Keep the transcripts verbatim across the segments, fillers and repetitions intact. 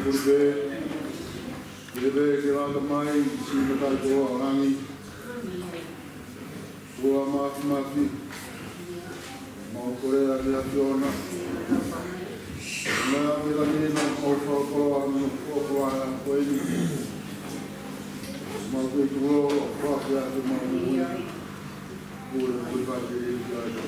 Pē, pē, pē ke lata mai, siʻi Tamai ʻoku ʻi langi. ʻOtua Māfimafi, mau kole ʻa e ʻAfiona. Naʻa ke langi na mau fakakoloa, mau fakakoloa ʻa ko eni. Mau kei tulo, fakakoloa ʻa ke mau ui. Kule, kule, kule, kule, kule.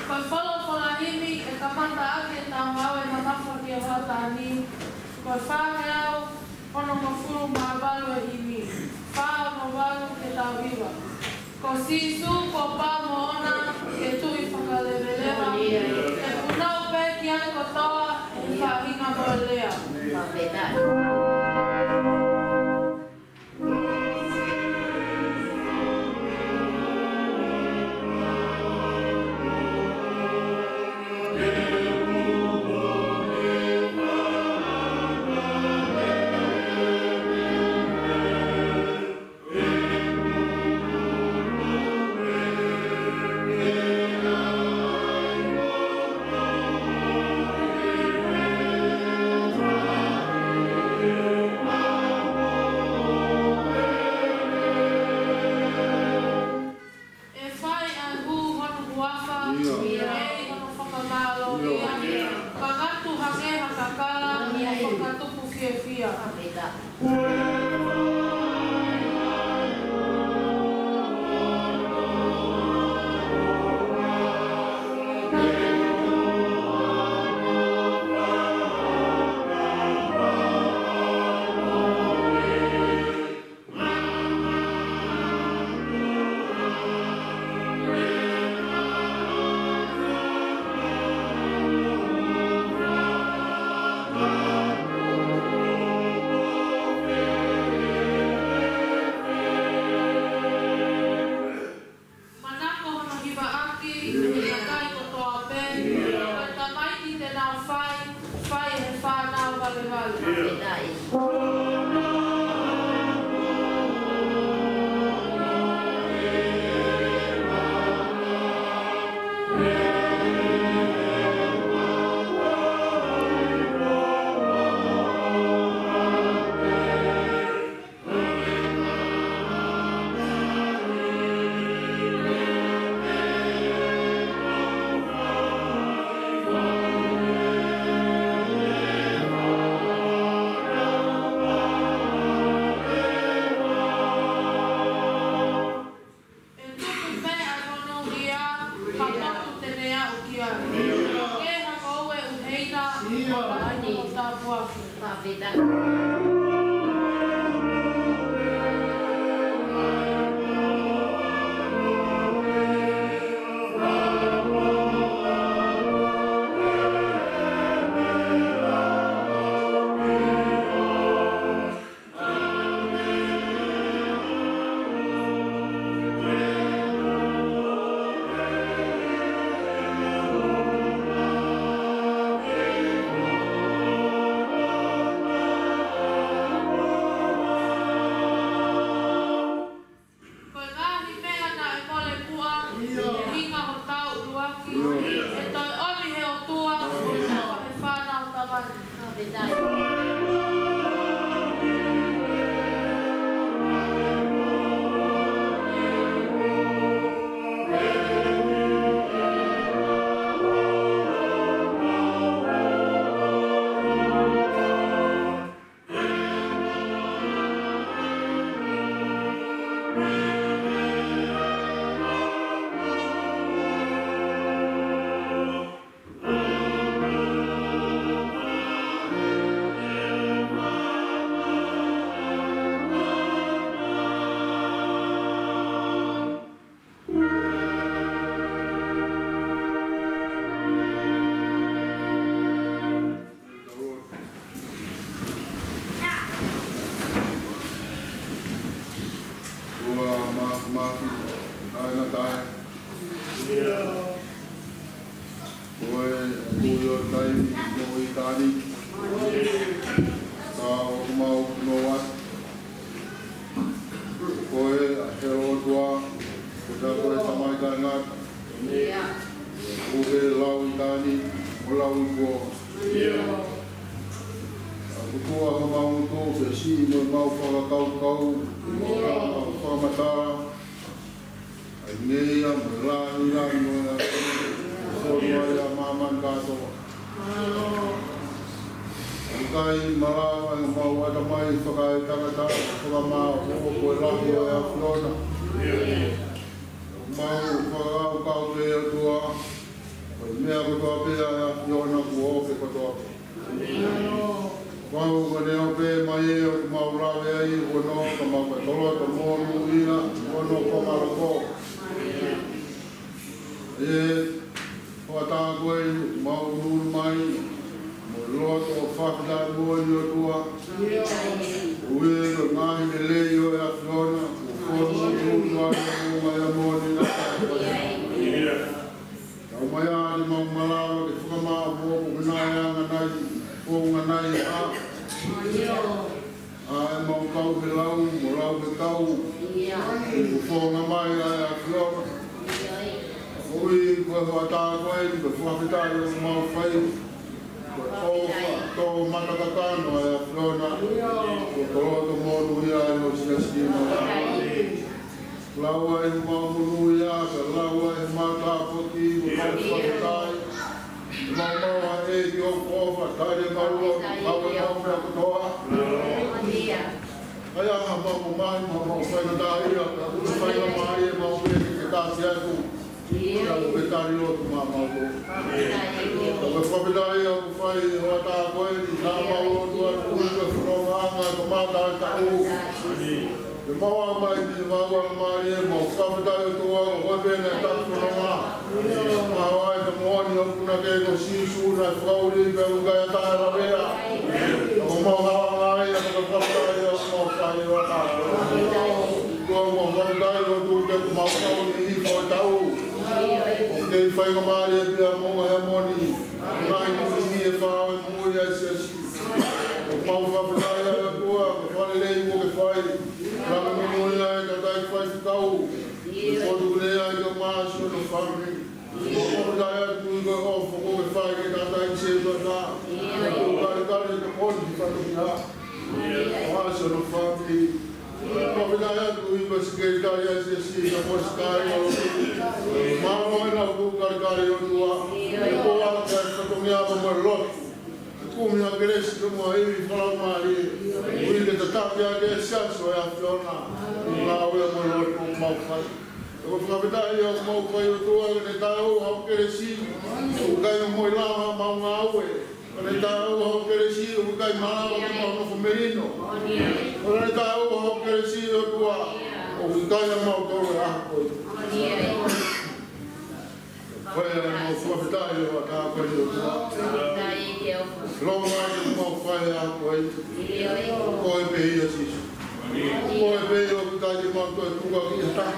Ko e folofola himi ʻe kamata ʻaki ʻetau ngāue mamafa ki he hoʻatā ni, ko e fāngeau onongofulu mā valu e himi, fā ono valu ke tau hiva. Ko Sīsū ko Pā Moʻona ke Tuʻi Fakaleveleva, ʻe punou pē ki ai kotoa ʻe he faʻahinga mo e lea. ʻE fai ʻa e hū hono huafa, ʻio, ʻe ʻi ai hono fakamālō, ʻio, ia. Ka ngatu hangē ha kakala, ʻio, ʻe fakatupu fiefia. Manako hono hivaʻaki ʻe he kakai kotoa pē, ko e tamaiki te nau fai, fai ʻe he fānau valevale. ʻE tuku pē ʻa e monūʻia, ka potu te ne aʻu ki ai. Ke hanga ʻo ʻuheina, ʻio, ʻa e tāpuaki. Ko e ngaahi meʻa naʻe mole muʻa, ʻio, ʻi he hinga hotau ʻuluaki, ʻio, ʻe toe ʻomi ʻe he ʻOtua, ʻio, ʻo tuku ʻe he fānau tamaiki. ʻOtua Māfimafi, taʻengata ē. Ko e Tuʻi ʻo e taimi mo ʻitāniti. Ka ʻoku mau punou atu. Ko e ʻa e ʻOtua, ko e Tamai taʻengata. ʻOku ke lau ʻi Tani, mo lau i ko. ʻA kutua ha mau tu, pe si mo mau fakakaukau, mo mau fakamatala. ʻAi ngeia mo la ni la ni mo la. Sō mai a māmani kātoa. ʻIkai malava e mau ʻatamai fakaetangata, fakamāʻopoʻopo e lahi ʻo e ʻAfiona. Mau fakakaukau pē ʻOtua, ko e meʻa kotoa pē ʻa e ʻAfiona kuo ope kotoa pē. Mau ka ne ope mai ē ʻoku mau lave ai, ʻoku nō ka mau ka toloto monūʻia, ʻoku nō ko maloko. ʻE, ʻo ʻatā ko ē, mau nunu mai, mo loto ʻo fakataʻimoʻoni ʻOtua. ʻUi ko e ngaahi lelei ʻo e ʻAfiona, ʻoku fonu ʻi he ʻOtua ʻi he moʻunga ʻi he moʻoni na. Tau mai ā ni mau malava ke fakamāʻopoʻopo ke nai anganai, founga nai ā. ʻA e mau kau he lau, mo lau he kau. ʻOku founga mai ʻa e ʻAfiona. ʻUi ko e hoʻatā ko ē, ko e fakafetaʻi ʻoku mau fai. Ko e ʻofa, tō mata kakano ʻa e ʻAfiona. Ko e toloto monūʻia ʻa e no siasi na. Lau ai mau monūʻia, ka lau ai mau tāpuaki, mo mau fakafetaʻi. Mau mau a e ki o ko fa tale mau lo, mau e mau mea kotoa. ʻAi ā ha mau mo mai, mau mau faingataʻaʻia, ka ʻoku faingamālie mau pē ke ke tasi atu. Ka ʻoku ke tali lotu maʻamautolu. Ka ʻoku fakafetaʻi ʻoku fai hoʻatā ko eni, naʻa mau lotu atu ʻi he fonongaʻanga, ka mata e taʻu. Ke mau ō mai ki he mau anga mālie, mau fakafetaʻi ʻOtua, ko koe pē naʻe taki fononga. Mau ʻai ka moʻoni ʻoku na ke ko Sīsū naʻe fakauli pea ʻoku ʻikai ha taha ʻe lavea. Ka ko mau haʻanga ai, ka fakafetaʻi ʻoku mau fai ʻo ʻatā. Ko mau fakafetaʻi ʻOtua ke mau kau ni i fo tau. ʻOku kei faingamālie pea mo e moʻoni. Mai ni e fao e moʻui ʻa e siasi. ʻOku mau fakafetaʻi ʻOtua, ko e fakalelei kuo ke fai. Lava mo moʻui ʻa e tangataʻeiki faifekau. Ko tuku nei ʻa e ka māsi ʻo e fāmili. ʻOku mau fakafetaʻi atu i ko e ʻofa kuo ke fai ki he tangataʻeiki sētuata. ʻOku kalikali e tokoni ki he fatongia. Māsi ʻo e fāmili. ʻOku mau fakafetaʻi atu i ko e sekelitali ʻa e siasi, ka ko e sikai ʻo. Mālō e lau kuo kalikali ʻOtua. ʻOku ʻoatu e fatongia pea mo e lotu. Kumi ha kelesi pea mo ha ivi fakalaumālie. ʻUi ke tataki ʻa e siasi ʻo e ʻAfiona. Ngāue mo e lotu ʻoku mau fai. ʻOku fakafetaʻi ʻoku mau fai ʻOtua ke ne taʻeʻoua hoʻo kelesi. ʻOku ʻikai mo e lava mau ngāue. Ke ne taʻeʻoua hoʻo kelesi, ʻoku ʻikai malava ke mau nofo melino. Ke ne taʻeʻoua hoʻo kelesi ʻOtua. ʻOku ʻikai ʻa mautolu ʻa ko ē. Ko e mau fakafetaʻi ʻo ʻatā ko ē ʻOtua. Longo atu mau fai ʻa ko ē. Ko e pē ia Sīsū. Ko e pē ia ʻoku ʻikai ke mau toe tuku ki ha taha.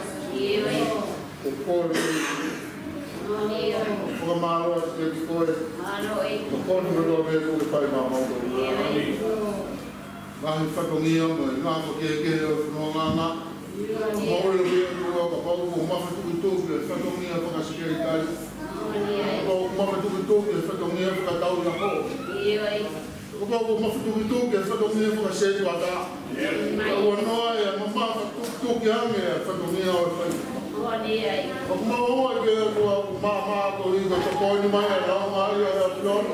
Ko koe. Fakamālō atu kiate koe. Ko koe mo e lotu ʻoku ke fai maʻamautolu. Ngaahi fatongia mo e ngaahi kehekehe ʻo e fonongaʻanga. Mau ʻilo pē ʻOtua kapau ʻoku mafatukituki e fatongia fakasekelitali. Kapau ʻoku mafatukituki e fatongia fakatau ia ho. Kapau ʻoku mafatukituki e fatongia fakasētuata. Ka ʻoua noa ia mamafa tukituki ange e fatongia ʻo e fai. ʻOku mau ʻoua ke ʻoua ʻoku māmā ko i ka tokoni mai ʻa e laumālie ʻo e ʻAfiona.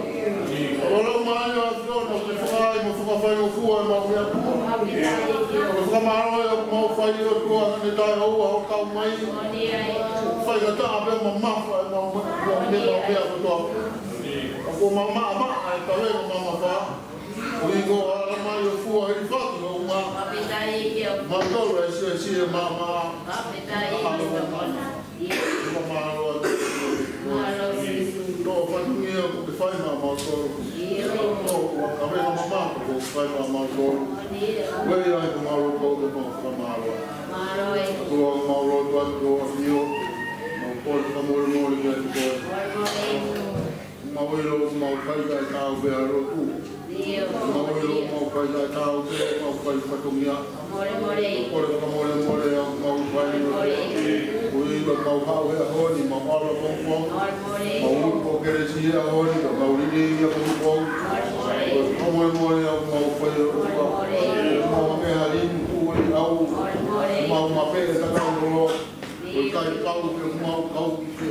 ʻA e laumālie ʻo e ʻAfiona, ke fakaai mo fakafaingofua ʻemau meʻa. ʻOku fakamālō ʻoku mau fai ʻOtua, ne taʻeʻoua hoʻo kau mai. Faingataʻa pea mamafa ʻemau meʻa, ʻemau meʻa kotoa. ʻOku mau maʻamaʻa e kaveinga mamafa. ʻOku ʻi ko ala mai ʻo fua hilifaki ʻo uma. Mautolu e siasi e maʻamaʻa. Fakamālō atu. Tō fatongia kuo ke fai maʻamautolu. Tō kaveinga mamafa kuo ke fai maʻamautolu. Ko ia ai ko mau lotu atu mo fakamālō. Ko mau lotu atu ʻo ʻio. Mau kole fakamolemole kiate koe. Mau ʻilo ʻoku mau fai taʻetaau pē ʻa e lotu. Mau ʻilo ʻoku mau fai taʻetaau pē, mau fai fatongia. Kole fakamolemole ʻoku mau fai ʻo. ʻOku ʻi ko mau haʻu he ʻaho ni, mau ʻalu ʻapongipongi. Mau ʻulu ko kelesi. ʻAho ni, ka mau liliu ia ko e mau. Ko e fakamolemole ʻoku mau fai ʻOtua. Mau hangē ha limu tuʻu ʻi ʻau. Mau mapeʻe ka tau lolo. Ko e ʻikai pau ke mau kau ki fē.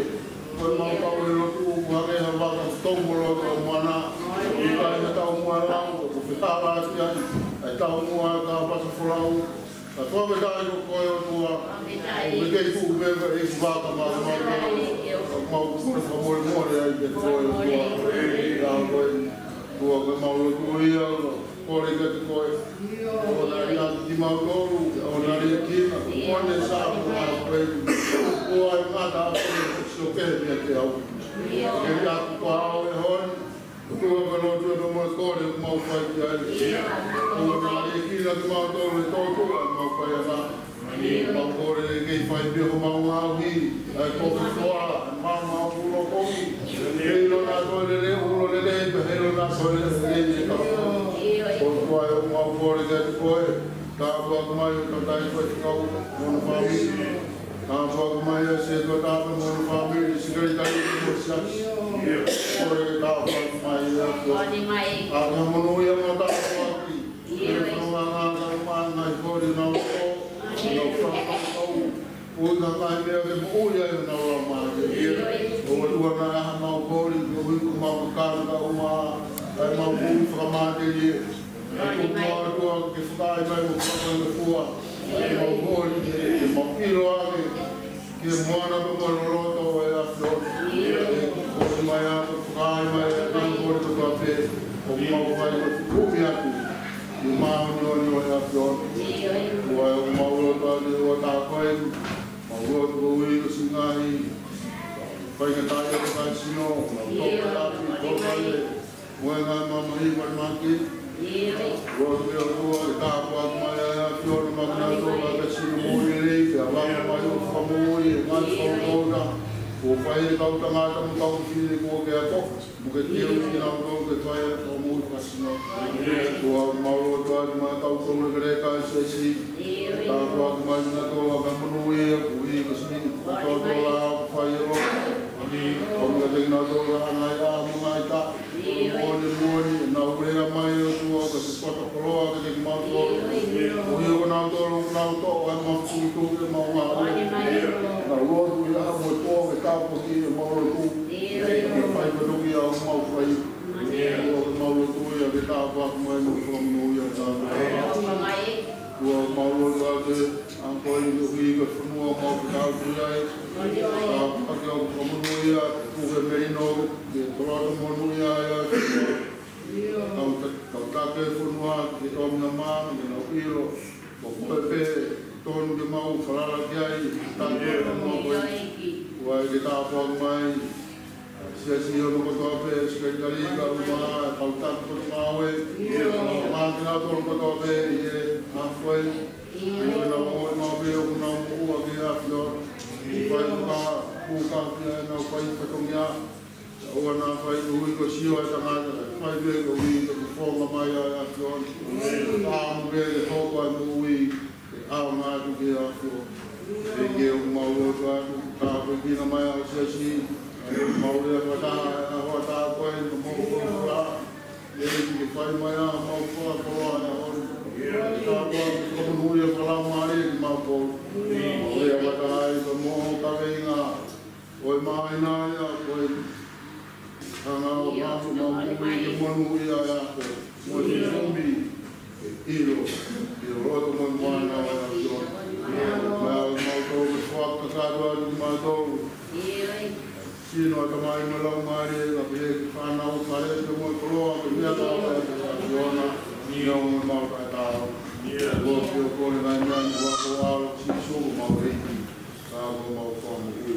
Ko e mau kau he lotu ʻoku hangē ha vaka tau mo loto ʻo moana. ʻIkai ha taumuʻa lau, ʻoku fetala atu ai. ʻA e taumuʻa ka pasa folau. Ka toa me kai ko koe ʻOtua. ʻOku ke kei tuʻu pē ka e vaka ma ma. Mau kole fakamolemole ai ke koe ʻOtua. Ka koe, ʻOtua ko e mau lotu ia, kole kiate koe. ʻO nali atu kimautolu, ʻo nali kina, ʻo ne sa ko a koe. ʻOtua e mata a koe, sio pē meiate au. Ke lia ko au e honi. ʻOtua ko e lotu ʻa e mau kole, mau fai ki ai. ʻO nali kina kimautolu, e tō ko e mau fai ana. Mau kole ke fai pē ko mau ngāue, ʻa e kofi koa, mau mau kulo kofi. Hei lona koe lele, ulo lele, hei lona koe lele, lele, lele. ʻOtua e mau kole kiate koe, tāpuaki mai ʻo e tangataʻeiki faifekau mo hono fāmili. Tāpuaki mai ʻa e setuata mo hono fāmili, sekelitali mo e siasi. Kole ke tāpuaki mai ʻa e ʻOtua. ʻA e monūʻia mo e tāpuaki. ʻIo, ʻio. Ko e ngaahi holi nau ko, nau fakakau. ʻOku ʻikai ha meʻa ke moʻui ai honau laumālie. ʻIo. ʻOtua naʻa mau holi, ko e ʻuhi ko mau kakano ka uma, ʻa e mau moʻui fakamatelie. ʻOtua, ʻOtua ke fakaʻai mai mo fakaʻai mai fua. ʻA e mau holi, ke mau ʻilo ake. Ke moana pē mo e loloto ʻo e ʻAfiona. ʻIo. ʻE, ko mai atu, fakaʻai mai, ʻa e ngaahi holi kotoa pē, ʻoku mau fai mo e kumi atu. ʻI he māʻoniʻoni ʻo e ʻAfiona. ʻIo. ʻOku mau lotu atu, ʻoku tāpuaki, mau lotu ko e ʻuhi ko siʻi ngaahi faingataʻa ʻo e kakai sino, mau tō atu, tō atu. Mo e ngaahi mamahi, mamahi. ʻIo. Lotu ke ʻOtua, ke tāpuaki mai ʻa e ʻAfiona maʻanautolu ʻa e sino moʻui lelei, ke ʻavanga mai ʻo fakamoʻui, ʻa e ngaahi fakamoʻui. Kuo fai ʻe he kau tangata mo e kau fefine kuo ke ako, mo ke teu kinautolu ke fai ʻa e fakamoʻui fakasino. ʻOtua mau lotu atu mo e kau tolu ʻo e kelekele ʻa e siasi. ʻIo. Tāpuaki mai kinautolu ʻa e monūʻia, ko e ʻuhi ko siʻi, ko e tō atu ʻa e fai ʻo. ʻOmi kiate kinautolu ʻa e ngaahi ʻā mo e ngaahi taʻu. Moʻoni, moʻoni, ʻenau lea mai ʻOtua, ko e poto koloa kiate kimautolu. Ko e ʻuhi ko kinautolu, ko kinautolu, ʻa e mau tuʻutuʻu ke mau ngāue. Nau lotu ia mo e pō, ke tāpuaki ʻemau lotu. Ke fai patoki ʻa e mau fai. ʻOtua ke mau lotu ia, ke tāpuaki mai mo fakamonūʻia ʻa e ʻOtua mau lotu atu. ʻA ko e ʻuhi ko e fonua mau fetautui ai. Tāpuaki ʻo fakamonūʻia, tuku ke melino, ke toloto monūʻia ai. Tau ta-, tau take fonua, ke tau mea mama, ke nau ʻilo. Ko koe pē, tonu ke mau falala ki ai, tau ke mau koe. Kuo ke tāpuaki mai. Siasi ʻo e kotoa pē, sekelitali ka uma, kau taki kotoa pē. Mākina tolu kotoa pē, ʻi he ʻaho ko ē. ʻOku nau ʻoua mau pē, ʻoku nau moʻua ki he ʻAfiona. Fai ka, kuo ka pia, nau fai fatongia. ʻOua naʻa fai ko e ʻuhi ko e sio ʻa e tangata, fai pē ko e ʻuhi ko e fononga mai ʻa e ʻAfiona. ʻAmu pē ke hoko ʻa e moʻui. ʻAonga atu ki he ʻAfiona. ʻEiki ʻoku mau lotu atu, tāpuekina mai ʻa e siasi. Mau lea fakataha, ʻa e hoʻatā ko ē, mo mau folofola. ʻEiki ke fai mai ʻa e mau folofola, ʻa e ʻaho ni. Tāpuaki, fakamonūʻia fakalaumālie kimautolu. Mau lea fakataha ai, ka mo e kaveinga. ʻOi mai nā ia, ʻoku hanga ʻo māfi mau moʻui ke monūʻia ʻa koe. Mo e kumi, ʻilo, ʻilo loto mo e moana ʻo e ʻAfiona. Mau, mau tau ke fakakakato atu kimautolu. Sino ʻa e Tamai mo e Laumālie, ka pehē ki he fānau, fale pē mo e koloa, ke meʻa ka ʻa e ʻAfiona. Ni o mo mau ka e tau. Kuo ke o kole ngai meʻa ni, ʻoku ʻalo Sīsū, mau ʻEiki. Ka ko mau fakamoʻui.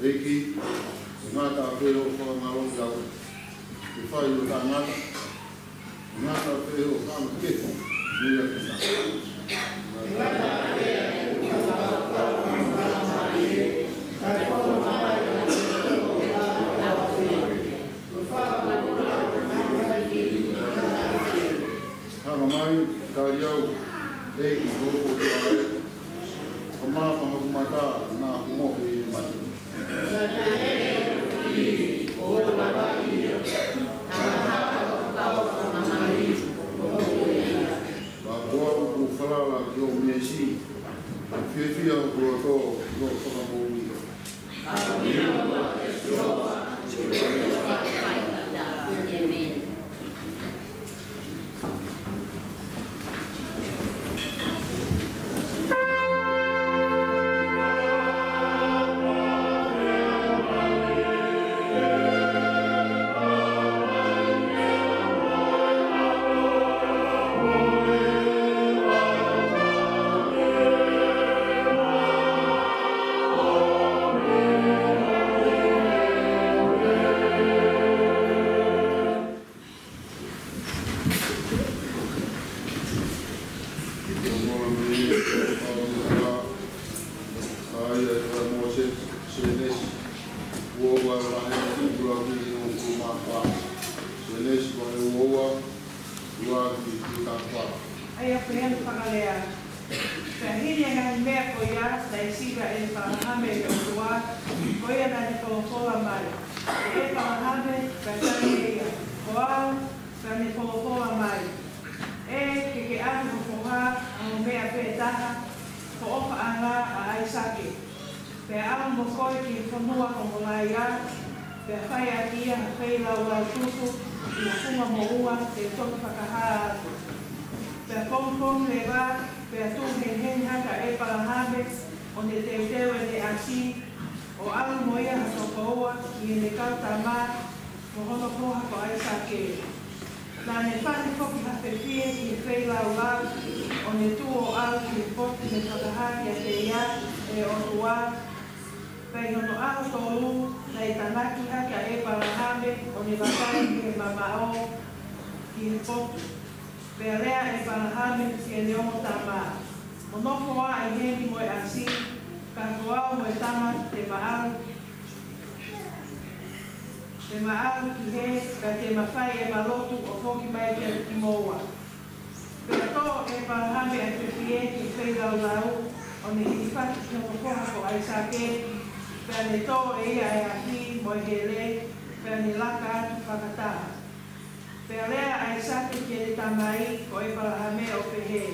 ʻEiki, ngata pē hoʻo fakamālō kiate au. Ke fai ʻo taʻengata, ngata pē hoʻo fakakehe meʻa ke ta. Hanga mai, tali au, ʻEiki, ko hoku ʻOtua ē. Kamata hoku mata, naʻa ku mohe ʻi he mate. Pea ko au ʻoku falala ki hoʻo meesi, fiefia hoku loto ʻi hoʻo fakamoʻui. ʻA ia ko e fakalea. Pea hili ʻa e ngaahi meʻa ko ia, naʻe siva ʻe ʻĒpalahame ʻa e ʻOtua, ko ia naʻa ne folofola mai, ʻE ʻĒpalahame, pea tali ʻe ia, Ko au, pea ne folofola mai, ʻE, ke ke ʻave ho foha, ʻa ho meʻa pē taha, ko ho ʻofaʻanga ʻa ʻAisake, pea ʻalu mo koe ki he fonua ko Molaia, pea fai ʻaki ia ha feilaulau tutu ʻi ha funga moʻua te u toki fakahā atu. Pea pongipongi leva, pea tuʻu hengihengi hake ʻa ʻĒpalahame, ʻo ne teuteu ʻene ʻasi, ʻo ʻalu mo ia ha toko ua ʻi heʻene kau tama, mo hono foha ko ʻAisake. Naʻa ne fai foki ha fefie ki he feilaulau, ʻo ne tuʻu ʻo ʻalu ki he potu naʻe fakahā kiate ia ʻe he ʻOtua. Pea ʻi hono ʻaho tolu, naʻe tānaki hake ʻa ʻĒpalahame, ʻo ne vakai ki he mamaʻo, ki he potu. Pea lea ʻa ʻĒpalahame ki heʻene ongo tama, Mo nofo ā ʻi heni mo e ʻasi, ka ko au mo e tama te ma ʻalu, te ma ʻalu ki hē, ka te ma fai ʻema lotu ʻo foki mai kiate kimoua. Pea toʻo ʻe ʻĒpalahame ʻa e fefie ki he feilaulau, ʻo ne hilifaki ki hono foha ko ʻAisake, pea ne toʻo ʻe ia ʻa e afi mo e hele, pea ne laka atu fakataha. Pea lea ʻa ʻAisake ki heʻene tamai ko ʻĒpalahame ʻo pehē,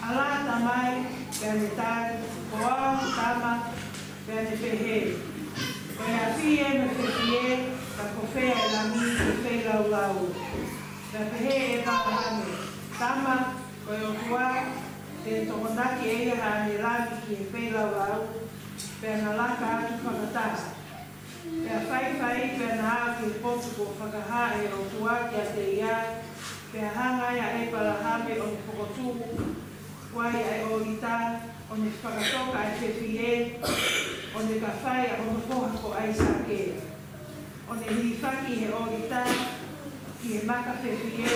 ʻAlā tamai, pea ne tali, Ko au tama, pea ne pehē, Ko e afi ē mo e fefie, ka ko fē ʻa e lami ʻi he feilaulau? Pea pehē ʻe ʻĒpalahame, Tama, ko e ʻOtua, te ne tokonaki ʻe ia haʻane lami ki he feilaulau. Pea na laka atu fakataha. Pea faifai, pea na aʻu ki he potu kuo fakahā ʻe he ʻOtua kiate ia, pea hanga ai ʻa ʻĒpalahame ʻo ne fokotuʻu ai ʻa e ʻōlita, ʻo ne fakatoka ʻa e fefie, ʻo ne ka fai ʻa hono foha ko ʻAisake. ʻO ne hilifaki ʻi he ʻōlita ki he maka fefie,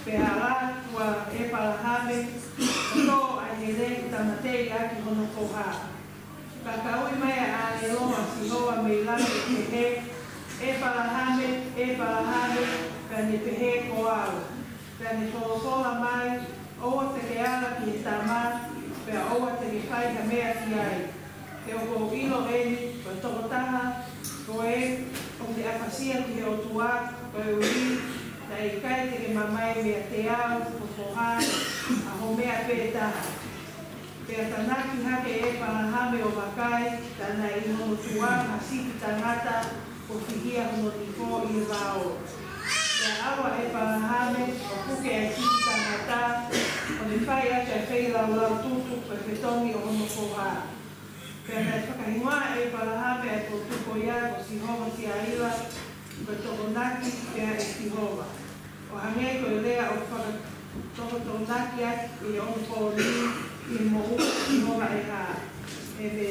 pea ʻalu atu ʻa ʻĒpalahame, ʻo toʻo ʻa e hele ke tāmateʻi ʻaki hono foha. Pea ka ui mai ʻa e ʻāngelo ʻa Sihova mei langi ʻo pehē, ʻĒpalahame, ʻĒpalahame, pea ne pehē, Ko au. Pea ne folofola mai, ʻOua te ke ala ki he tama, pea ʻoua te ke fai ha meʻa ki ai. He ʻoku ou ʻilo eni, ko e tokotaha ko ē ʻoku te ʻapasia ki he ʻOtua, koeʻuhi naʻe ʻikai te ke mamae meiate au ho foha ʻa ho meʻa pē taha. Pea tānaki hake ʻe ʻĒpalahame ʻo vakai, pea naʻe ʻi hono tuʻa ha sipi tangata, kuo fihia hono nifo ʻi he vao. Pea ʻalu ʻa ʻĒpalahame ʻo puke ʻa e sipi tangata, ʻo ne fai ʻaki ʻa e feilaulau tutu ko e fetongi ʻo hono foha. Pea naʻe fakahingoa ʻe ʻĒpalahame ʻa e potu ko ia ko Sihova-siaila, ko e tokonaki pē ʻa Sihova. ʻO hangē ko e lea ʻoku fakatokotokonaki ʻaki ʻe he onopōni ʻi he moʻui ʻa Sihova ʻe hā. ʻĒmeni.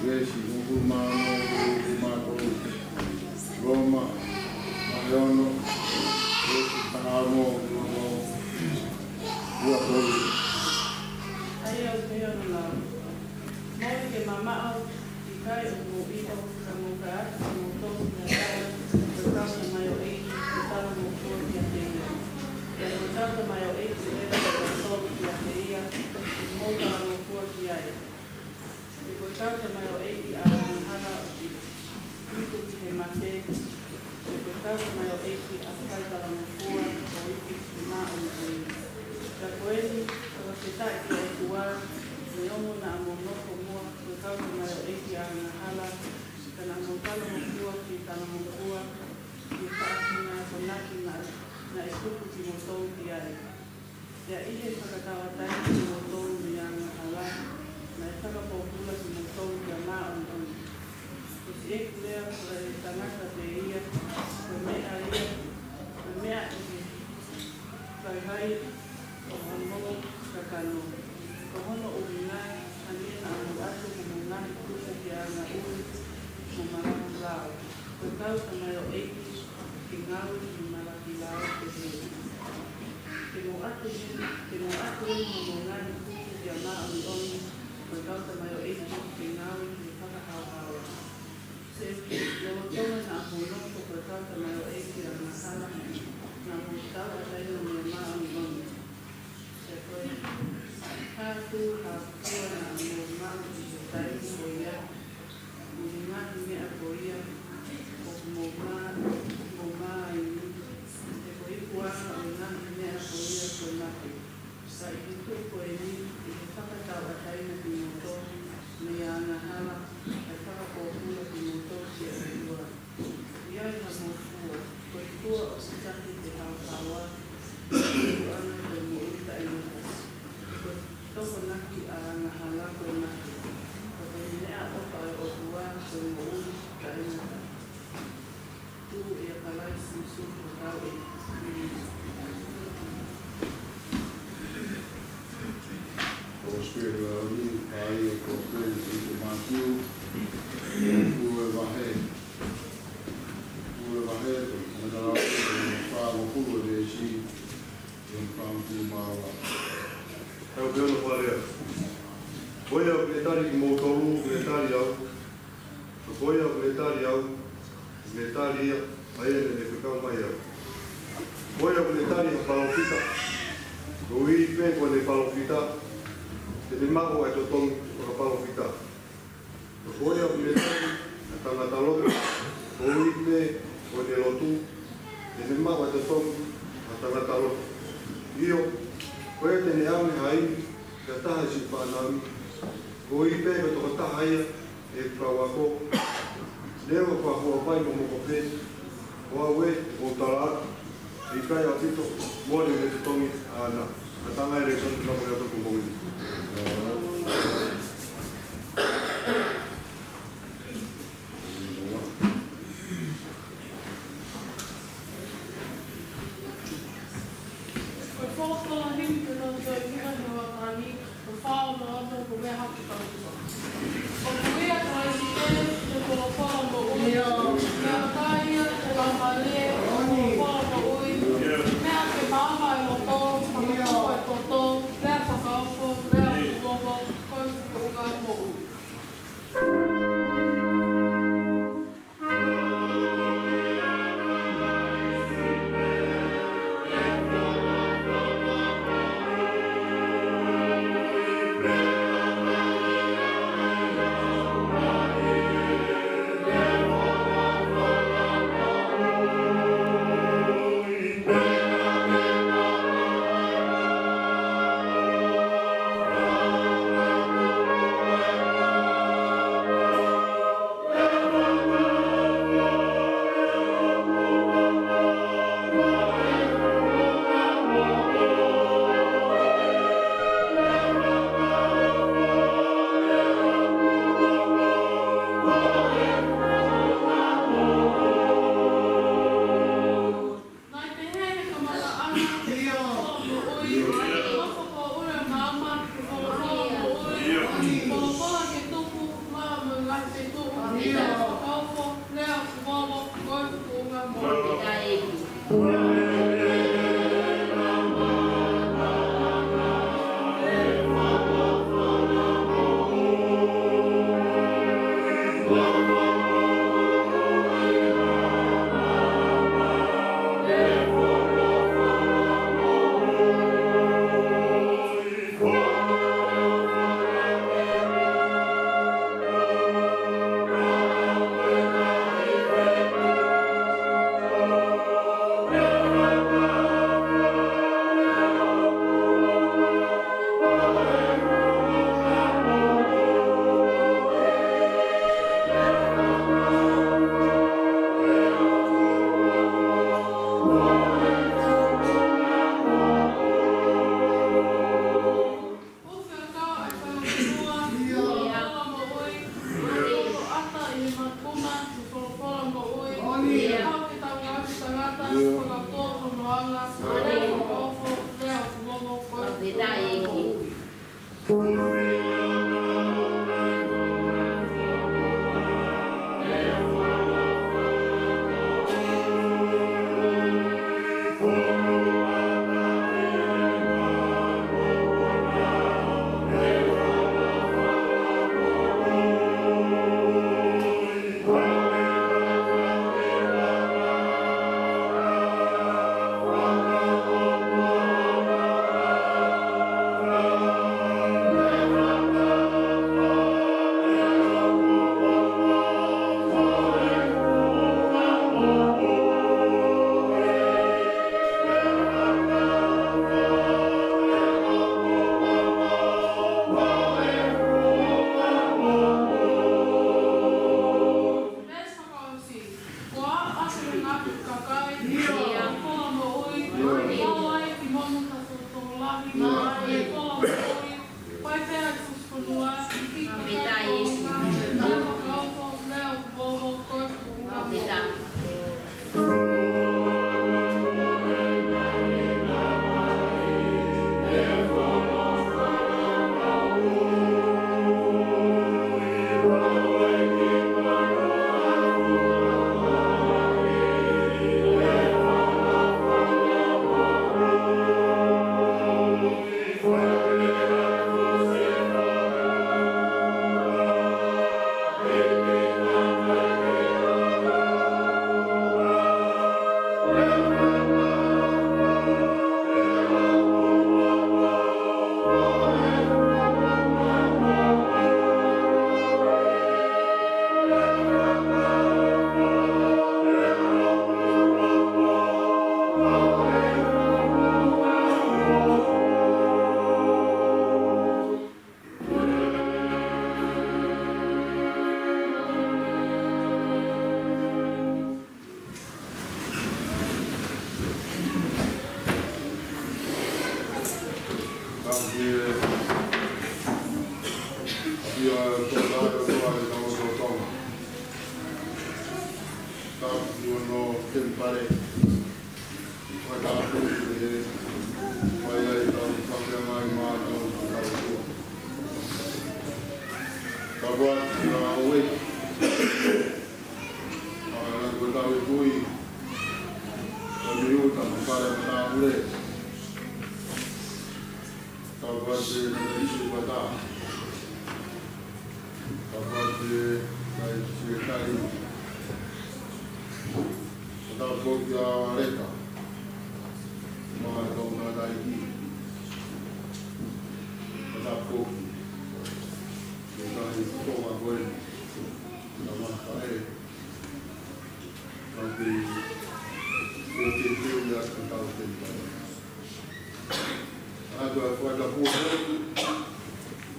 Veesi hongofulu mā ono, hongofulu mā tolu. Loma, vahe ono, veesi taha ono ki he ua tolu. ʻA ia ʻoku pehē hono lau: Mou ke mamaʻo, ʻikai ʻoku mou ʻilo, ka mou ka ʻatu kimoutolu ki ha taha, ko e kau tamaioʻeiki, ke talangofua kiate ia. Pea ko e kau tamaioʻeiki leva ʻoku ʻatu kiate ia, ʻoku mou talangofua ki ai. Pea ko e kau tamaioʻeiki ʻa e angahala ʻoku iku ki he mate, pea ko e kau tamaioʻeiki ʻa e fai talangofua ʻoku iku ki he māʻoniʻoni. Pea ko eni, fakafetaʻi ki he ʻOtua, neongo naʻa mou nofo muʻa ko e kau tamaioʻeiki ʻa e angahala, ka naʻa mou talangofua ki he talangofua, ki he faʻahinga akonaki naʻe, naʻe tuku kimoutolu ki ai. Pea ʻi he fakatauʻatāina kimoutolu mei he angahala, naʻe fakapōpula kimoutolu ki he māʻoniʻoni. Ko siʻeku lea ko e tangata pē ia, ko e meʻa ia, ko e meʻa ʻi he vaivai ʻo hono kakano. Ko hono ʻuhinga, hangē naʻa mou ʻatu homou ngaahi kupu ki he anga ui mo malaki lao, ko e kau tamaioʻeiki, ke ngāue ki he malaki lao pehē. Ke mou ʻatu eni, ke mou ʻatu eni homou ngaahi kupu ki he māʻoniʻoni, ko e kau tamaioʻeiki, ke ngāue ki he fakahaohaoa. Seuke, lolotonga naʻa mou nofo ko e kau tamaioʻeiki ʻa e angahala, naʻa mou tauʻatāina mei he māʻoniʻoni. Pea ko e hā ha fua naʻa mou maʻu ʻi he taimi ko ia, mo e ngaahi meʻa ko ia ʻoku mou mā, mou mā ai ni? He ko e ikuʻanga ʻo e ngaahi meʻa ko ia ko e mate. Ka ʻi he tuʻu ko eni, ʻi he fakatauʻatāina kimoutolu mei he angahala, kae fakapōpula kimoutolu ki he ʻOtua. ʻI ai hamou fua, ko e fua ʻoku taki ki he haohaoa, ko e ikuʻanga ko e moʻui taʻengata. Ko e tokonaki ʻa e angahala ko e mate, ka ko e meʻaʻofa ʻa e ʻOtua ko e moʻui taʻengata, tuʻu ʻia Kalaisi Sīsū ko hotau ʻEiki. Kosipeli ʻa e ʻaho ni, ʻa ia ko e kosipeli ʻa Mātiu, hongofulu e vahe, hongofulu e vahe, ko e tangata lau, fāngofulu e veesi, ʻi he fāngofulu mā ua. Tau pehē hono fakalea: Ko ia ʻoku ne tali kimoutolu, ʻoku ne tali au. Ka ko ia ʻoku ne tali au, ʻoku ne tali ia ʻa ia naʻa ne fekau mai au. Ko ia ʻoku ne tali ha palōfita, koeʻuhi pē ko ʻene palōfita, te ne maʻu ʻa e totongi fakapalōfita. Ka ko ia ʻoku ne tali ha tangata lotu, koeʻuhi pē ko ʻene lotu, te ne maʻu ʻa e totongi ʻa e tangata lotu. ʻIo, ko ia te ne ʻave ha ivi ki ha taha ʻi siʻi fānau ni, koeʻuhi pē ko e tokotaha ia ʻi heʻeku kau ako. Neongo ʻeku huafa ʻi he mokope, ko au ē, ʻoku ou tala atu, ʻe ʻikai ʻaupito mole ʻene totongi ʻaʻana. Ngataʻanga e lēsoni ʻoku mau ʻoatu ki he moʻui ni. Ko e folofola himi ki he tohi ʻa e Hiva he houa ni, ko e fā ono ono, ko e meʻa hake ki he tolu hiva. ʻOku ʻia Kalaisi pē ʻa e folofola moʻui, meʻakai ia ʻa e laumālie ʻo e folofola moʻui, meʻa ke maama ʻa e loto, fakatupu ʻa e poto, lea fakaofo, lea ʻoku ongo, ko e Ia, fakaofo, lea ʻoku volo, ko e tuʻunga moʻui. Fakafetaʻi ʻEiki. Ko e ʻasi ʻo e ngaahi kakai, ʻi he koloa moʻui, ʻo ʻai ki mono ka tōtōlahi, ʻi he koloa moʻui, pai pea ki he fonua, ki he kakai, ʻo ngā, ʻa e fakaofo, lea ʻoku volo, ko e tuʻunga moʻui. Tapuaki, tapuaki ʻa Leka, mo e kau tangataʻeiki. Tapuaki, tapuaki ko eni. Tapuaki, tapuaki, tapuaki, tapuaki. ʻA ia ko e fakatapu atu,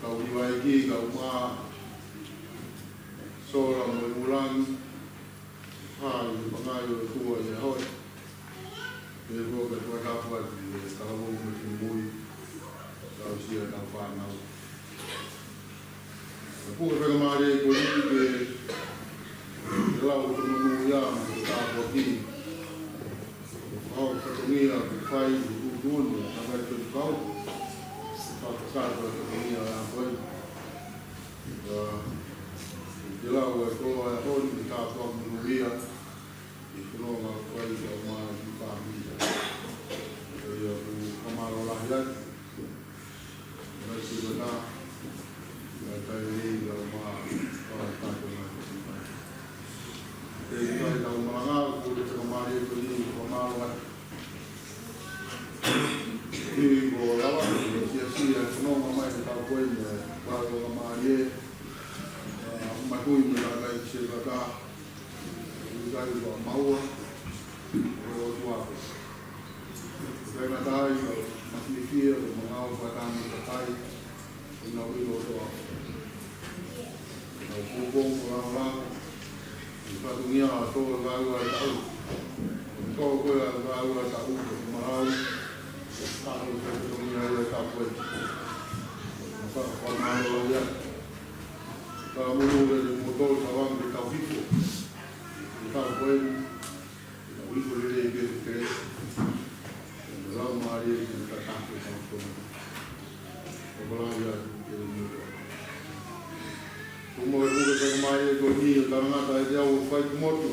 kau hivaʻi ki, kau mā, Sola mo e ʻUlangi, ʻa e pangai ʻo e ʻOtua ʻi he ʻaho ni. Pea ko e fakatapu atu ki he talavou mo e kiʻi mui, kau sia tau fānau. Ka puke pē ka mālie ko eni ke, ke lau ʻo tonu ia mo e tāpuaki. Kau fatongia ke fai ʻo tuʻutuʻuni, ka fai ke kau. Fakakakato ʻa e fatongia ʻa ko ē. Ka, Ke lau e koloa ʻo e ʻaho ni, ke tāpuaki monūʻia ʻi he fononga ʻa e kau mai ki he fāmili. Ko ia ʻoku fakamālō lahi atu. Mai ki he kona, mai tai nei lau mā, kau tāpuaki mai. Ke ʻikai tau malanga, ko e fakamālō ko eni, fakamālō atu. Ki he koloa, ʻoku siʻisiʻi e fononga mai ʻetau kau mai, ʻa e fakamālō, ʻa, matui mai ʻa e kakai Sēpata, ʻoku ʻikai ua maua, ʻo e ʻOtua. ʻIkai ngata ai, ʻoku fiefia, ʻoku mangao, ʻoku tangataʻi, ʻoku nau ʻilo ʻOtua. Nau pōpō, ʻoku langolango, ʻi he fatongia ʻo e tō e vaeua ʻo e taʻu. ʻOku tō ko ē ʻa e vaeua ʻo e taʻu, ʻoku malau, ʻoku tau ʻi he fatongia ʻo e taʻu ko ē. Fakafakamālō ia. Fakamonū lelei kimoutolu, tauange ke tau hifo. Ko e taʻu ko eni, ʻoku hifo lelei pē, pē. Lau mālie ke tau tataki ʻetau fononga. Ko e lahi atu ke u muka. Ko e moʻoni ko e fakamālie ko eni ʻo e tangata ʻe teau ʻoku fai ki he motu.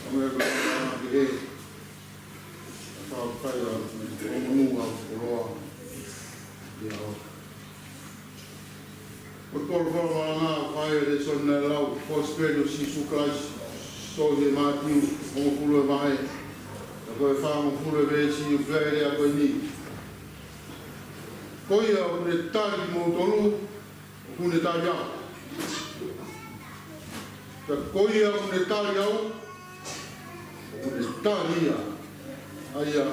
Ka meʻa ko e tangata ke he. Ka fai ʻa e monū ʻa e koloa. Ia ʻo. Ko e koloa malanga ʻoku fai e lēsoni naʻe lau, Kosipeli ʻo Sīsū Kalaisi, tohi ʻe Mātiu, hongofulu e vahe, ka ko e fāngofulu e veesi ʻoku fai e lea ko eni. Ko ia ʻoku ne tali kimoutolu, ʻoku ne tali au. Pea ko ia ʻoku ne tali au, ʻoku ne tali ia ʻa ia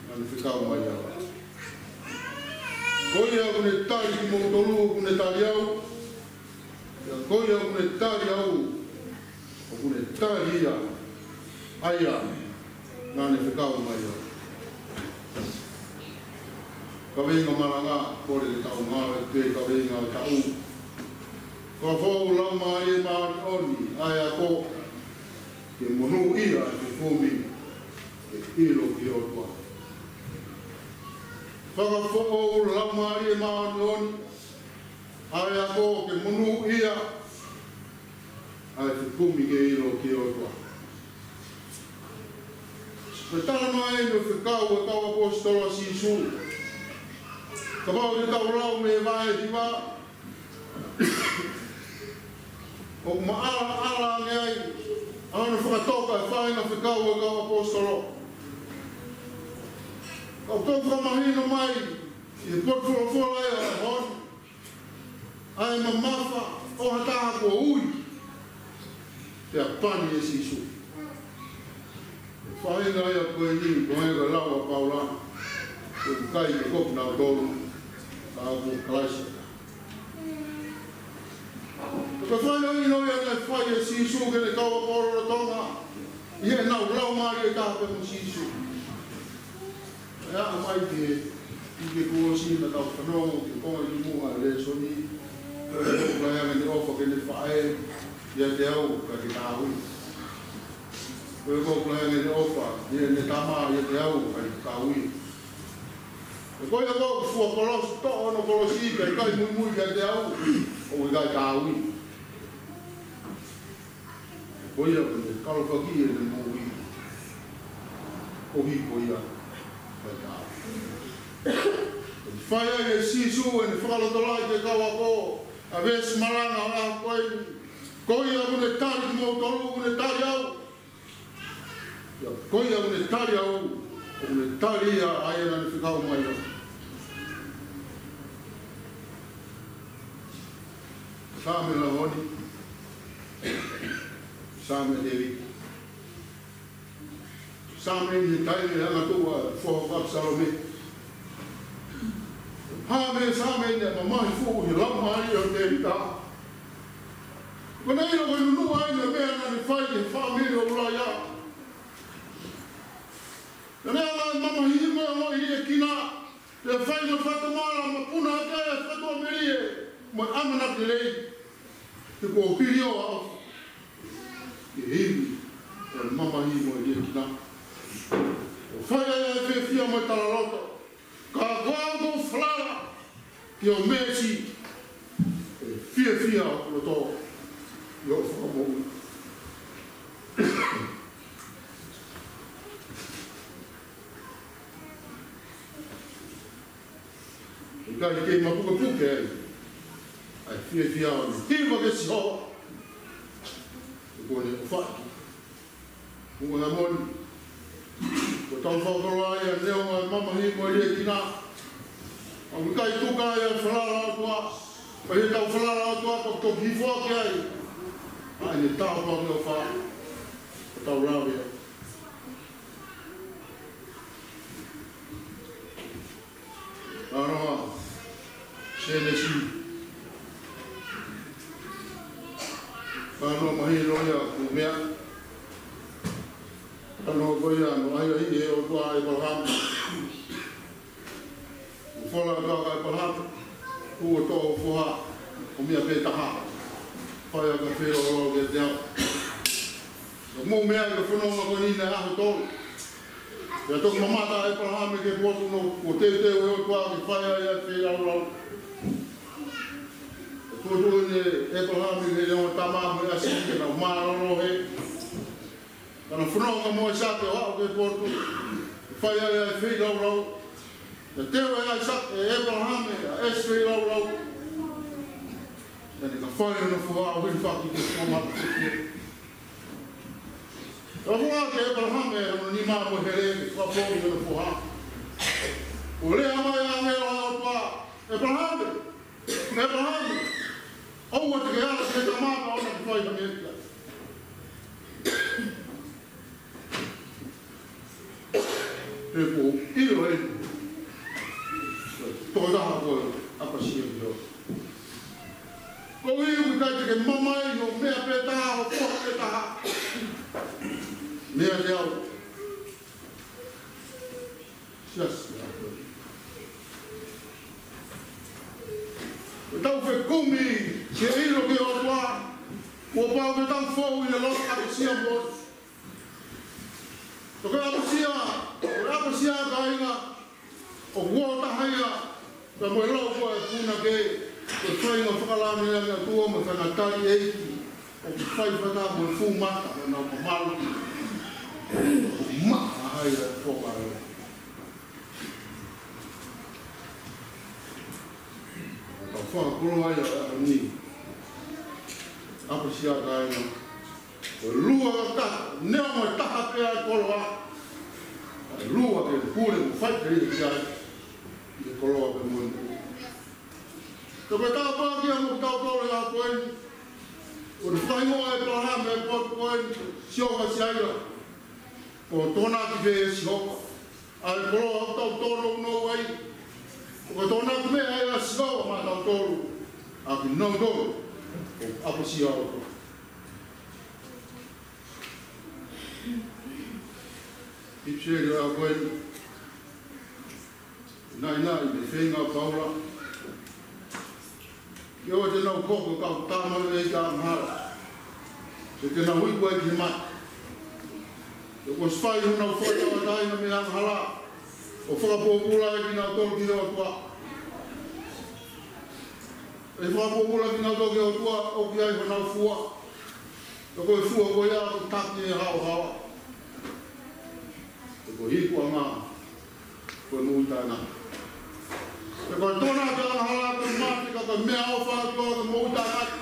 naʻa ne fekau mai au. Ko ia ʻoku ne tali kimoutolu, ʻoku ne tali au. Pea ko ia ʻoku ne tali au, ʻoku ne tali ia ʻa ia naʻa ne fekau mai au. Kaveinga malanga, kole ke tau ngāue ki he kaveinga ʻo e taʻu. Fakafoʻou Laumālie Māʻoniʻoni ʻa e ako, ke monūʻia ʻa e fekumi ke ʻilo ki he ʻOtua. Fakafoʻou Laumālie Māʻoniʻoni ʻa e ako, ke monūʻia ʻa e fekumi ke ʻilo ki he ʻOtua. Ko e talanoa eni ʻo e fekau ʻa e kau ʻaposetolo ʻa Sīsū. Kapau te tau lau mei he vahe hiva, ʻoku maʻalaʻala ange ai ʻa hono fakatoka e faʻahinga fekau ʻa e kau ʻaposetolo. Ka ʻoku tau fakamahino mai ʻi he potu folofola ʻo e ʻaho ni, ʻa e mamafa ʻo ha taha kuo ui pea pani ʻe Sīsū. Faʻahinga ia ko eni, ko e lau ʻa Paula, ʻoku ʻikai ke kopi kinautolu, ka ko Kalaisi. Ko e faʻahinga ia naʻe fai ʻe Sīsū ki heʻene kau ʻaposetolo, ʻi heʻenau laumālie taha pē mo Sīsū. ʻE aʻu mai ki he, ki he kolosi naʻa tau fanongo ki he konga ki muʻa e lēsoni. Ko e ʻoku lahi ange ʻene ʻofa ki heʻene faʻē ʻiate au, ʻikai ke tau ui. Ko e ʻoku lahi ange ʻene ʻofa ki heʻene tama ʻiate au, ʻikai ke tau ui. Ko ia ʻoku fua kolosi, toʻo hono kolosi, pea ʻikai muimui kiate au, ʻoku ʻikai tau ui. Ko ia ʻoku ne kalofaki ʻene moʻui, koeʻuhi ko ia, fai tau. Fai ai ʻe Sīsū ʻene fakalotolahi ki he kau ako, ʻa e veesi malanga ʻo e ʻaho ko eni. Ko ia ʻoku ne tali kimoutolu, ʻoku ne tali au. Ia, ko ia ʻoku ne tali au, ʻoku ne tali ia ʻa ia naʻa ne fekau mai au. Saame ʻo e ʻaho ni. Saame ʻa Tēvita. Saame ʻi he taimi ʻe angatuʻu ai e foha ko ʻApisalome. Hā mei he saame ni, mamahi fuʻu ʻi he laumālie ʻo Tēvita. Ko ʻene ʻilo ko e nunuʻa ʻeni e meʻa naʻa ne fai ki he fāmili ʻo ʻUlaia. Naʻa ne ala mamahiʻi mo e ongo ʻiliekina, pea fai mo e fakatomala, mapuna ʻaki e fatuʻamelie mo e ʻamanaki lelei. He kuo hili ʻo aʻu ki he ivi ʻo e mamahi mo e ʻiliekina. ʻO fai ai ʻa e fiefia mo e talaloto. Ka ko au ʻoku ou falala ki hoʻo meesi, ʻe fiefia hoku loto. ʻi hoʻo fakamoʻui. ʻIkai ke mapukepuke ai ʻa e fiefia ʻo e hiva kia Sihova, he kuo ne ʻofaʻi. Muʻa na moni. Ko ʻetau fakakoloa ia neongo e mamahi mo e liʻekina. ʻOku ʻikai tuku ai ʻa e falala ʻa e ʻOtua. Pea ʻi heʻetau falala ʻa e ʻOtua, ko e toki hifo ʻaki ai ʻa ʻene tāpuaki ʻofa. Ko ʻetau lave ai. Talanoa Sēnesi. Talanoa mahino ia ʻoku meʻa. Talanoa ko ia naʻe ʻai ʻe he ʻOtua ʻa ʻĒpalahame. Naʻe fola ʻa ʻĒpalahame, ʻo toʻo foha, ʻo meʻa pē taha. Fai ʻa e feilaulau kiate au. Naʻe mou meʻa ʻi he fononga ko eni ʻa e ʻaho tolu. Pea toki mamata ʻa ʻĒpalahame ki he potu naʻe teuteu ʻe he ʻOtua ke fai ai ʻa e feilaulau. Pea tuʻutuʻuni ʻe ʻĒpalahame ki heʻene ongo tama mo e ʻasi ke nau mālōlō hē. Pea na fononga mo ʻAisake ʻo aʻu ki he potu ke fai ai ʻa e feilaulau. Pea teu ʻe ʻAisake, ʻe ʻĒpalahame, ʻa e ʻasi feilaulau. Pea ne ka fai hono foha ʻo hilifaki ki he foha mata. Pea foaki ʻe ʻĒpalahame hono nima mo e hele ke fakapoongi hono foha. ʻO lea mai ʻa e ʻāngelo ʻa e ʻOtua, ʻĒpalahame, ʻĒpalahame, ʻoua te ke ala ki he tama pea ʻoua te ke fai ha meʻa ki ai. He ʻoku ou ʻilo eni, ko e tokotaha koe ʻapasia ki ho. Koeʻuhi ʻoku ʻikai te ke mamae ʻi hoʻo meʻa pē taha, hoʻo foha pē taha. Meʻa te au. Siasi ʻa koe. Ko ʻetau fekumi ke ʻilo ki he ʻOtua, kuo pau ke tau fou ʻi he loto ʻapasia mo ia. Ko e ʻapasia, ko e ʻapasia, kāinga, ʻoku ō taha ia pea mo e lau ko ē ʻa e punake, ko e faʻahinga fakalāngilangi ʻa e ʻOtua mo e faʻahinga tali ʻEiki ʻoku fai fakataha mo e fuʻu mata ʻo ʻenau mamalu. Maʻa ai ʻa e foʻi lau. Ka fakakoloa ia ʻa e ʻaho ni. ʻApasia, kāinga. Ko e lua kakato, neongo e taha pē ʻa e koloa, ka ʻe lua ke pule mo faʻiteliha ki ai, ʻi he koloa pea mo e moʻui. Ka ko e tāpuaki ia mo kitautolu he ʻaho ko eni, ʻoku fakahingoa ʻe ʻĒpalahame e potu ko eni, Sihova Sailoa. Ko e tokonaki pē ʻe Sihova ʻa e koloa ʻoku tau tōnounou ai. Ko e tokonaki meʻa ia ʻa Sihova maʻatautolu, ʻa kinautolu ʻoku ʻapasia ʻOtua. ʻIpiseli ʻa ko eni. Naʻinaʻi mei he feinga ʻa Paula ke ʻoua te nau hoko ko e kau tamaioʻeiki angahala, ke nau iku ai ki he mate. He kuo ʻosi fai honau fakatauʻatāina mei he angahala, ʻo fakapōpula ai kinautolu ki he ʻOtua. ʻE fakapōpula kinautolu ki he ʻOtua ʻoku ʻi ai honau fua. He ko e fua ko ia ʻoku taki ʻe he haohaoa. He ko e ikuʻanga ko e moʻui taʻengata. He ko e tokonaki ʻa e angahala ko e mate, ka ko e meʻaʻofa ʻa e ʻOtua ko e moʻui taʻengata.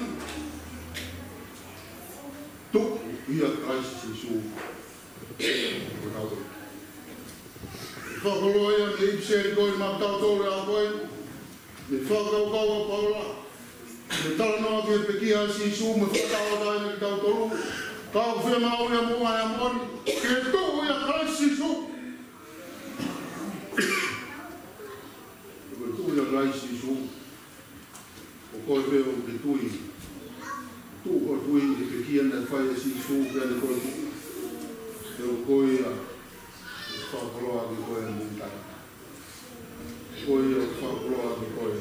Tuʻu ʻia Kalaisi Sīsū. Ko tautolu. Fakakoloa ia mei he ʻIpiseli ko eni maʻatautolu he ʻaho ko eni. Mei he fakakaukau ʻa Paula, mei he talanoa ki he pekia ʻa Sīsū, mei he fakatauʻatāina kitautolu. Ka ʻoku fiemaʻu ia mo e ʻaho ni ke tuʻu ʻia Kalaisi Sīsū. Ko e tuʻu ʻia Kalaisi Sīsū, ko koe pē ʻoku ke tui. Tuʻu ʻo tui he pekia naʻe fai ʻe Sīsū kiate koe. He ko ia ʻe fakakoloa ʻaki koe he moʻui taʻengata. Ko ia ʻe fakakoloa ʻaki koe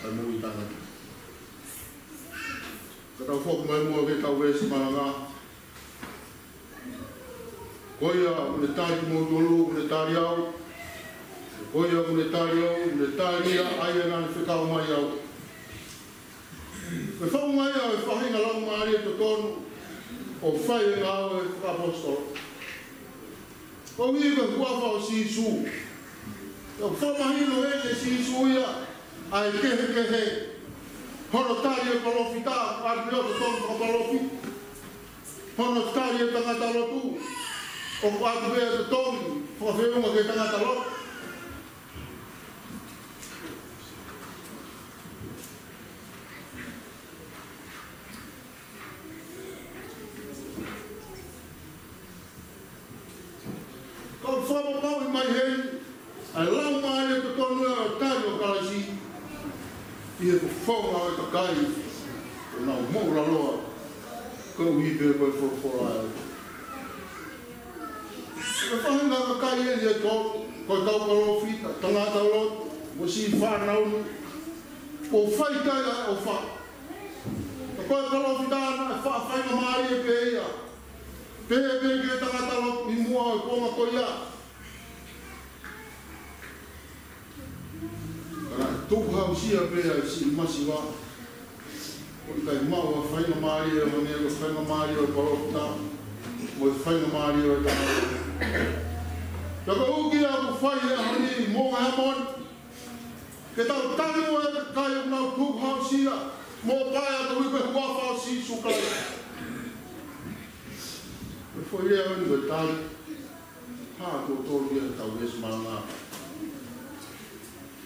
he moʻui taʻengata. Ka tau foki mai muʻa ki heʻetau veesi malanga. Ko ia ʻoku ne tali kimoutolu, ʻoku ne tali au. Ko ia ʻoku ne tali au, ʻoku ne tali ia ʻa ia naʻa ne fekau mai au. Ko e founga ia ʻo e faʻahinga laumālie totonu ʻo fai e ngāue fakaʻaposetolo. Ko e ʻuhi ko e huafa ʻo Sīsū. ʻOku fakamahino ʻe Sīsū ia ʻa e kehekehe hono tali ʻe he palōfita, ʻoku ʻatu ia ʻo totonu fakapalōfita. Hono tali ʻe he tangata lotu, ʻoku ʻatu ia ʻo totonu fakafeʻunga ki he tangata lotu. Ka ʻoku fakamamaʻu mai heni ʻa e laumālie totonu ʻo e tali ʻo Kalaisi ʻi he fofonga ʻo e kakai ʻoku nau moʻulaloa, koeʻuhi pē ko e folofola ē. Ko e faʻahinga kakai eni ʻe tolu, ko e kau palōfita, tangata lotu, mo siʻi fānau ni, ʻoku fai ki ai ʻa e ʻofa. Ka ko e palōfita naʻe faʻa faingamālie pē ia, pehē pē ki he tangata lotu ʻi muʻa ʻo e kuonga ko ia. Ka naʻe tukuhausia pē ʻa e siʻi masiva. ʻOku ʻikai maʻu ha faingamālie ʻo hangē ko e faingamālie ʻo e palōfita mo e faingamālie ʻo e tangata. Pea ko e ʻuhinga ia ʻoku fai he ʻaho ni, moʻunga Heamoni, ke tau tali ʻa e kakai ʻoku nau tukuhausia mo paea koeʻuhi ko e huafa ʻo Sīsū Kalaisi. Ko e foʻi lea eni ko e tali. Hā ko e tolu ia ʻetau veesi malanga.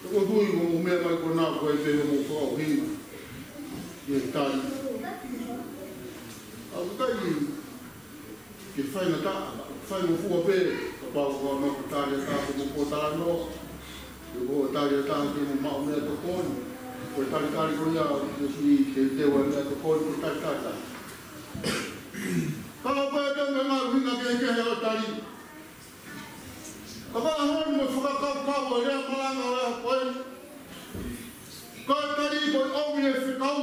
Ka ʻoku ou tui ko hoʻomou meʻa mai ko ena ʻoku ʻi ai pē hoʻomou fakaʻuhinga ki he tali. ʻOku ʻikai ke faingataʻa, faingofua pē, kapau ko hoʻomou tali ʻe taha ke mou pōtalanoa, pe ko hoʻo tali ʻe taha ke mou maʻu meʻatokoni. Ko e talitali ko ia ʻoku ʻikai ke teuteu ʻa e meʻatokoni, ko e talitali. Ka ʻoku ʻi ai pē mo e ngaahi ʻuhinga kehekehe ʻo e tali. Ka ko e ʻaho ni mo e fakakaukau ʻo e lea malanga ʻo e ʻaho ko eni, ko e tali ko e ʻomi e fekau.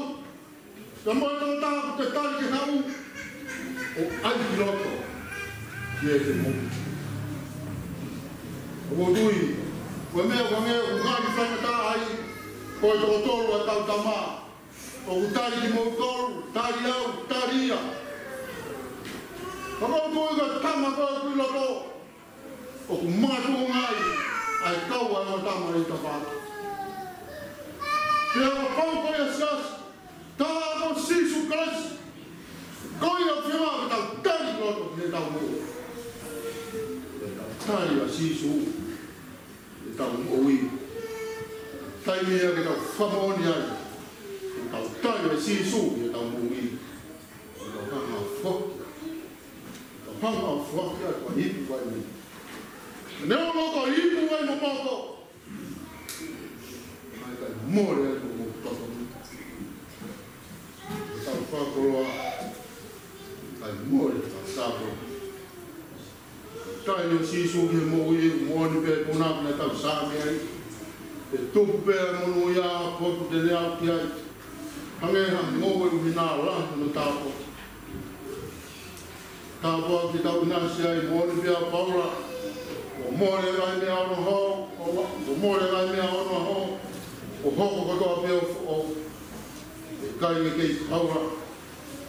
Ka mo e tokotaha ʻoku te tali ki he haʻu, ʻoku ʻai ki loto, ki he ke mo. ʻOku ou tui, ko e meʻa ʻoku hangē ʻoku ngali faingataʻa ai, ko e toko tolu ʻa e kau tama. ʻOku tali kimoutolu, tali au, tali ia. Ka ʻoku ou tui ko e tama ko ē ʻoku ʻi loto, ʻoku makatuʻunga ai ʻa e kau ʻa e ongo tama ʻi he tafaʻaki. Pea kapau ko e siasi, tā ko Sīsū Kalaisi, ko ia ʻoku fiemaʻu ke tau tali ki loto ki heʻetau moʻui. Ke tau tali ʻa Sīsū ʻi heʻetau moʻui. Taimi ia ke tau fakamoʻoni ai, ke tau tali ʻa Sīsū ʻi heʻetau moʻui. Ke tau hanga ʻo foaki, ke tau hanga ʻo foaki ʻa e ipu vai mei. Neongo ko e ipu vai momoko, ʻikai mole ai ko e momoko. Ke tau fakakoloa, ʻikai mole ʻa e tāpuaki. Tali ʻo Sīsū ki he moʻui, moʻoni pē ko e ʻuhinga naʻa tau sāme ai. ʻE tupu pē ʻa e monūʻia ʻa e potu te ne aʻu ki ai. Hangē ha ngoue ʻuhinga lahi hono tāpuaki. Tāpuaki ke tau ʻinasi ai, moʻoni pē ʻa Paula. ʻOku mole e ngaahi meʻa ʻo onohau, ʻoku mole e ngaahi meʻa ʻo onohau, ʻo hoko kotoa pē ʻo foʻou. ʻIkai ke kei Paula,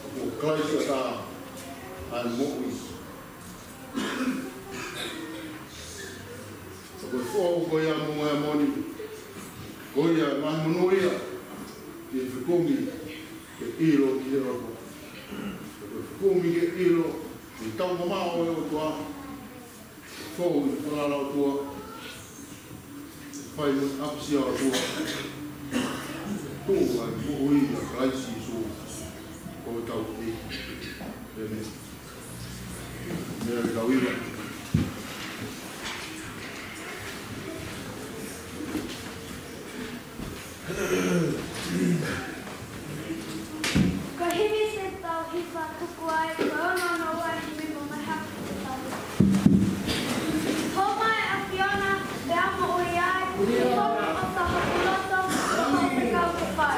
ka ko Kalaisi ʻa e moʻui. Ka ko e foʻou ko ia ʻa Moʻunga Heamoni, ko ia ʻa e monūʻia, ke fekumi ke ʻilo ki he ʻOtua. Ka ko e fekumi ke ʻilo ki he tau mamaʻo ʻo e ʻOtua. Foʻou ʻi he falala ʻOtua. Fai mo e ʻapasia ʻOtua. Tuʻu ai moʻui ʻa Kalaisi Sīsū ko hotau ʻEiki. ʻĒmeni. Meʻa ke tau hiva. Ko e himi te tau hiva tuku ai, ko e ono noa himi mo e hā te tau hiva. Hōmai ʻa e ʻAfiona, pea moʻui ai, ʻi hono ʻofa hoku loto, ko hoku fekau ke fai.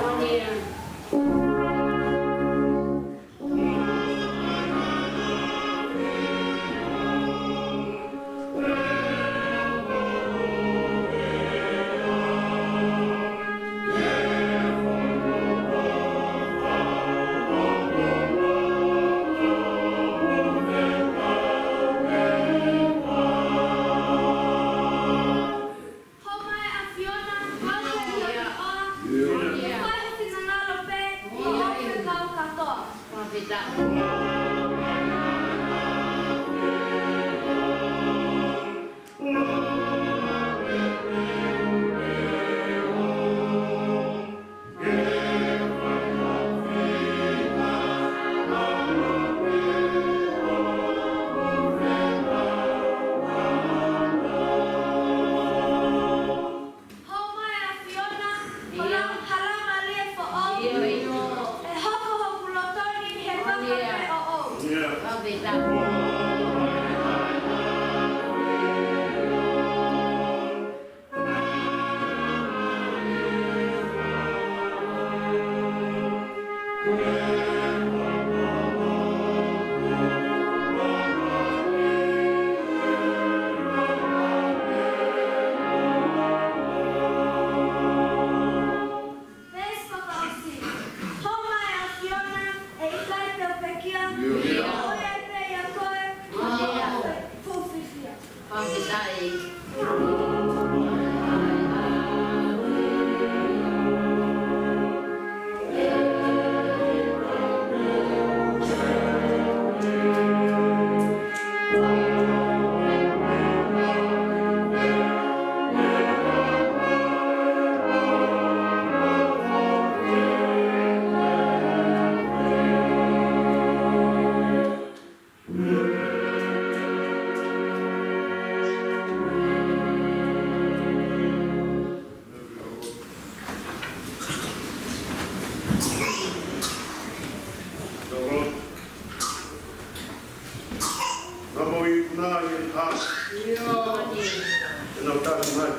Veesi fakaʻosi. Homa ʻe ʻAfiona, ʻe ʻikai te u pekia. ʻIo. ʻOiauē pē ʻia koe. ʻIo. Fuʻu fiefia. Fakafetaʻi. Naʻa mo i puna i ha. Ena tali mai.